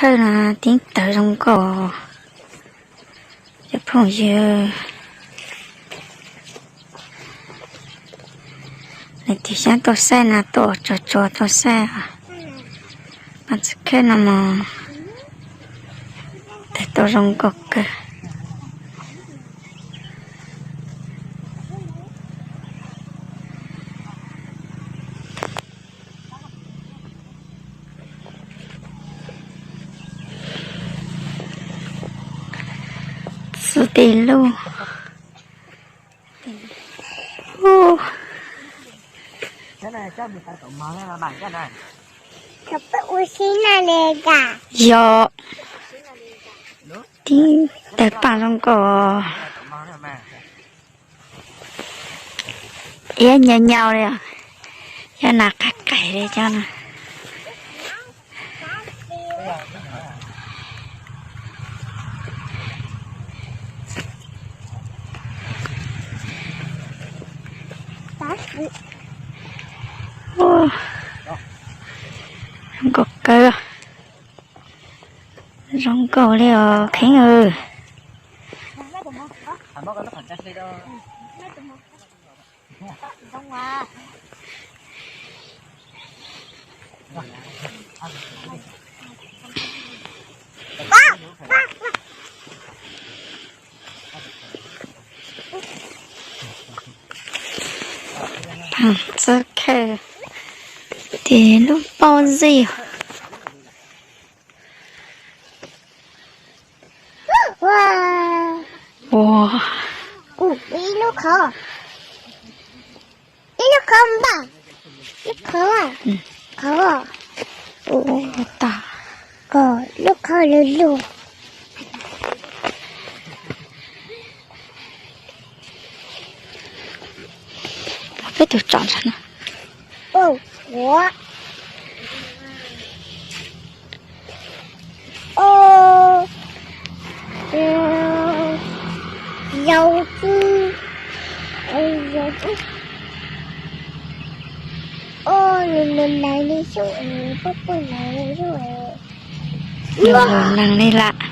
Qawj no tib tawv zoo nkauj. Cov phooj ywg, leej twg xav tuaj saib no tuaj tsuag tsuag tuaj saib os. Paj txwv khawb no mas tawg tau zoo nkauj kawg. Txwv tes luj. Yog, tib tawg paj zoo nkauj. Iab nyau nyau li, yog nas qab qaim li cov no. Zoo nkauj kawg, zoo nkauj li os kheev. Paj txwv khawb tes lub paub ntxij. Ua, ib lub qhov, ib lub qhov npaj, lub qhov, qhov, tas, lub qhov lug lug. Peb tus tsom ntawm no. Yau tib, yau tib, o, nws nws nais li xyoob, nws poj poj nais li xyoob. Yau nees li lawm.